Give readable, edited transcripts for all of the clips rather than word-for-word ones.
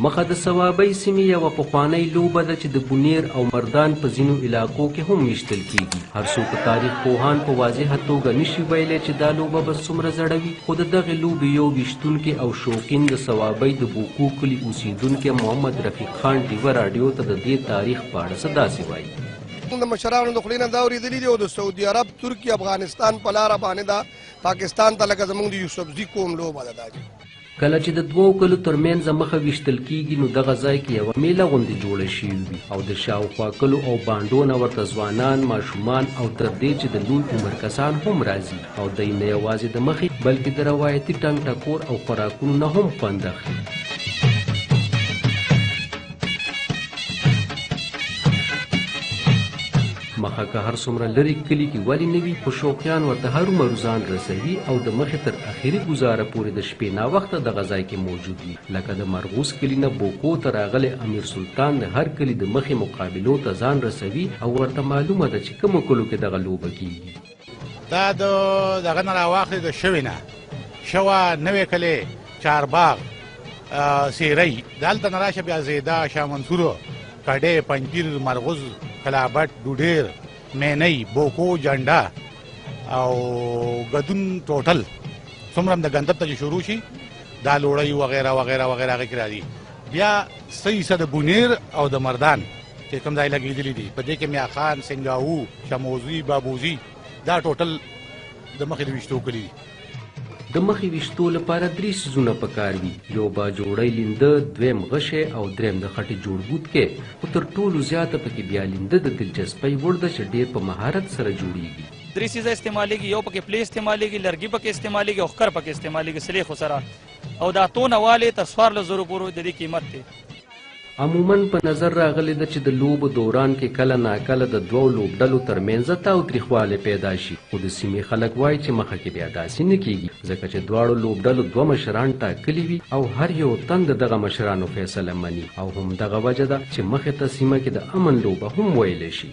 مخه د صوابۍ سیمې یوه پخوانۍ لوبه ده چې د بونیر او مردان په ځینو علاقو کې هم ویشتل کیږي. هر څوک تاریخ پوهان په واضحه توګه نشي ویلی چې دا لوبه به څومره زړه وي، خو د دغې لوبې یو ویشتونکی او شوقین د صوابۍ د بوکو کلي اوسېدونکی محمد رفیق خان ډیوه راډیو ته د دې تاریخ په اړه څه داسې وایي. موږ د مشرانو د خولې نه دا اورېدلي دي او د سعودي عرب، ترکي، افغانستان په لاره باندې دا پاکستان ته لکه زموږ د یوسفزي قوم لوبه ده دا. کله چې د دوو کلو ترمنځ مخه ویشتل کیږي نو دغه ځای کې یوه میله غوندې جوړه شوې وي او د شاوخوا کلو او بانډو نه ورته ځوانان، ماشومان او تر دې چې د لوی عمر کسان هم راځي او دی نه یوازې د مخې بلکې د روایتي ټنګ ټکور او خوراکونو نه هم خوند اخلي. مخه که هر څومره لرې کلي کې ولې نه وي، خو شوقیان ورته هرومرو ځان رسوي او د مخې تر اخري ګزاره پورې د شپې ناوخته دغه ځای کې موجود وي. لکه د مرغوز کلي نه بوکو ته راغلی امیر سلطان د هر کلي د مخې مقابلو ته ځان رسوي او ورته معلومه ده چې کومو کلو کې دغه لوبه کیږي. دا د دغه نه راواخلې د شوې نه شوه نوې کلی، چارباغ، سیرۍ، دلته نه راشه بیا زیده، شاه منصور، کډې، پنجپیر، مرغوز، کلابټ، ډوډیر، مینۍ، بوکو، جنډه او ګدون ټوټل څومره هم د ګندب ته چې شروع شي دا لوړۍ وغیره وغیره وغیره هغې کې راځي. بیا څه حصه د بونیر او د مردان چې کوم ځای لګېدلي دي په دې کې میاخان، سنګاوو، شموزي، بابوزي دا ټوټل د مخې د ویشتو کلي دي. د مخې ویشتو لپاره درې څیزونه پکار وي، یو باجوړی لینده، دویم غشی او دریم د خټې جوړ بوتکی، خو تر ټولو زیاته پکې بیا لینده د دلچسپۍ وړ ده چې ډېر په مهارت سره جوړیږي. درې څیزه استعمالیږي، یو پکې پلې استعمالیږي، لرګي پکې استعمالیږي او ښکر پکې استعمالیږي سلیخو سره، او دا 8 نه والې تر 14 زرو پورې د دې قیمت دی. عموماً په نظر راغلې ده چې د لوبو دوران کې کله ناکله د دوو لوبډلو ترمنځ تاوتریخوالی پیدا شي، خو د سیمې خلک وایي چې مخه کې بیا داسې نه کیږي، ځکه چې دواړو لوبډلو دوه مشران ټاکلي وي او هر یو تن د دغه مشرانو فیصله مني او هم دغه وجه ده چې مخې ته سیمه کې د امن لوبه هم ویلی شي.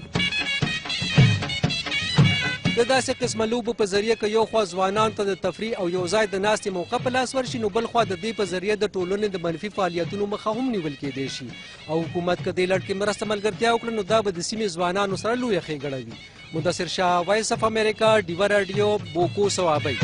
د داسې قسمه لوبو په ذریعه که یو خوا ځوانان ته د تفریح او یو ځای د ناستې موقع په لاس ورشي نو بل خوا د دې په ذریعه د ټولنې د منفي فعالیتونو مخه هم نیول کېدای شي او حکومت که دې لړ کې مرسته ملګرتیا وکړه نو دا به د سیمې ځوانانو سره لویه ښېګڼه وي. مدثر شاه، وایس اف امریکا، ډیوه راډیو، بوکو، صوابۍ.